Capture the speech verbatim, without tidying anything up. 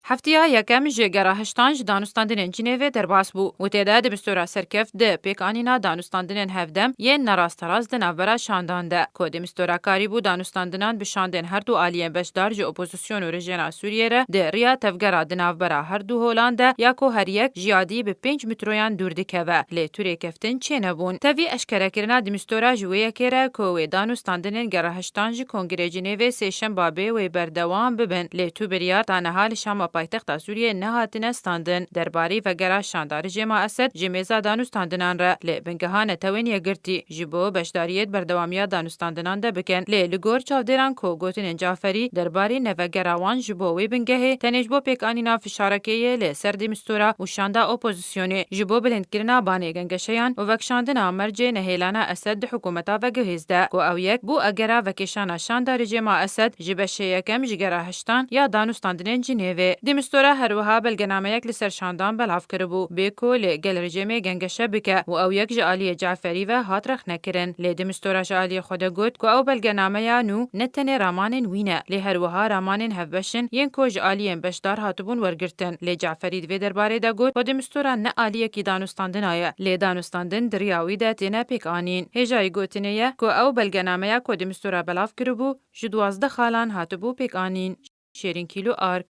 Heftiya yekem ji gera hiştan ji danûstandinên Cinêvê derbas bû û tê de dimîstora serkeft di pêkanîna danûstandinên hevdem yên nerasterast di navbera şandan de, ku dimîstora karîbû danûstandinan bi şandên her du aliyên beşdar ji opozîsyon û rejêna Sûriyê re di riya tevgera di navbera her du holan de ya ku her yek ji yadî bi pênc metroyan dûr dikeve, lê tu rêkeftin çênebûn. Tevî eşkerekirina dimîstora ji wê yekê re ku wê danûstandinên gera hiştan ji Kongrê Cinêvê Sêşemba bê wê berdewam bibin, lê tu biryar ta niha li Şama paytexta Sûriyê nehatine standin. Derbarî vegera şanda rejêma Esed ji mêza danûstandinan re, lê bingeha Netewên Yekgirtî ji bo beşdariyê di berdewamiya danûstandinan de bikin. Lê li gor çavdêran ku gotinên Caferî derbarî nevegera wan ji bo wê bingehê tenê ji bo pêkanîna fişarekê yê li ser dimîstora û şanda opozîsyonê, ji bo bilindkirina banê gengeşeyan û vekişandina mercê nehêlana Esed di hikûmeta vegihêz de, ku ew yek bû agera vekêşana şanda rejêma Esed ji beşê yekem ji gera hiştan ya danûstandinên Cinêvê. Dimîstora her wiha belgenameyek li ser şandan belav kiribû, bê ku li gel rejêmê gengeşe bike û ew yek ji aliyê Caferî ve hat rexnekirin. Lê dimîstora ji aliyê xwe de got ku ew belgenameya nû ne tenê ramanên wî ne, lê her wiha ramanên hevbeş in yên ku ji aliyên beşdar hatibûn wergirtin. Lê Caferî di vê derbarê de got ku dimîstora ne aliyekî danûstandina ye, lê danûstandin di riya wî de têne pêkanîn. Hêjayî gotinê ye ku ew belgenameya ku dimîstora belav kiribû, ji duwazdeh xalan hatibû pêkanîn. Şêrîn Kîlo Ark.